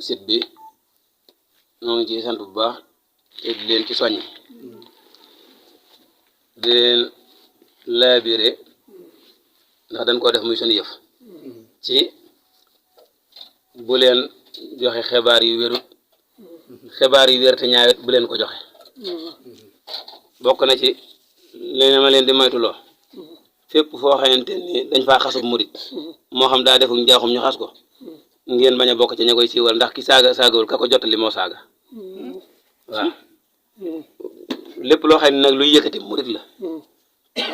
site bi ñoo ngi ci sant bu baax te di leen ci soññ di leen laabire ndax dañ koo def muy suñu yëf ci bu leen joxe xibaar yu wérut xibaar yu wér te ñaawet bu leen ko joxe bokk na ci leen ma leen di moytuloo fépp foo xamante ni dañ faa xasub murit moo xam daa defuk njaaxum ñu xas ko ngeen bañ a bokk ci ña koy siiwal ndax ki saagawul ka ko jottali moo saaga waaw lépp loo xam ne nag luy yëkkati murit la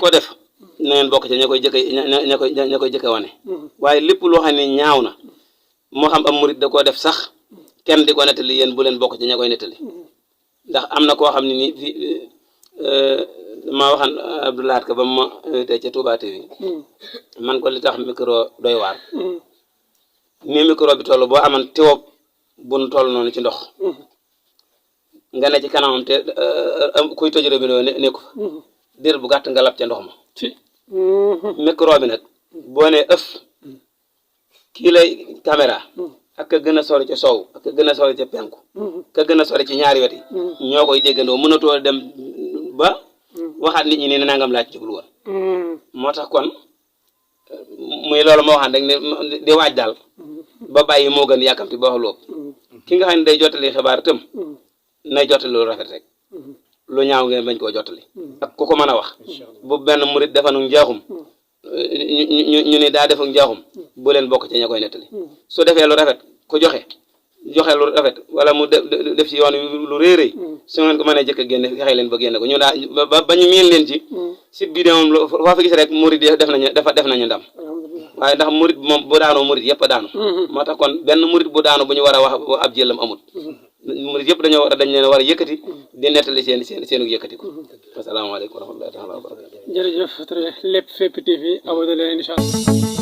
ko def na ngeen bokk ci ña koy jëkke wane waaye lépp loo xam ne ñaaw na moo xam am murit da koo def sax kenn di ko nettali yéen bu leen bokk ci ña koy nettali ndax am na koo xam ne ni fi maa waxan Abdoulahat ka ba ma invité ca Touba TV man ko li tax micro doy waar ni micro bi toll boo aman tiwob bun toll noonu ci ndox nga ne ci kanamam te kuy tëj robinet nekku fa diir bu gàtt nga lab ca ndox ma micro bi nag boo ne ëf kii lay caméra ak ka gën a sori ca sow ak ka gën a sori ca penku ka gën a sori ci ñaari wet yi ñoo koy déggandoo mënatoo dem ba waxaat nit ñi ne nangam laa ci jublu woon moo tax kon muy loolu moo waxaan rek ne di waaj daal ba bàyyi moo gën yàkkamti ba wax lu ëpp ki nga xam ne day jottali xibaar itam nay jottali lu rafet rek lu ñaaw ngeen bañ koo jottali ak ku ko mën a wax bu benn murit defanu njaaxum ñu ne daa defu njaaxum bu leen bokk ci ña koy nettali su defee lu rafet ku joxe lu rafet wala mu def ci yoon lu réeréy su ngeen ko mënee jëkk a génne fexe leen ba génne ko ñu daa ba ñu miin leen ci site bi de moom foo fa gis rek murit def nañu ndam waaye ndax murit moom bu daanoo murit yëpp a daanu moo tax kon benn murit bu daanu bu ñu war a wax ab jëlam amut murit yëpp dañ leen war a yëkkati di nettali seenu yëkkati ko asalaamaaleykum wa rahmatullahi taala wa barakatu jërëjëf Lépp Fépp TV abonné leen incha allah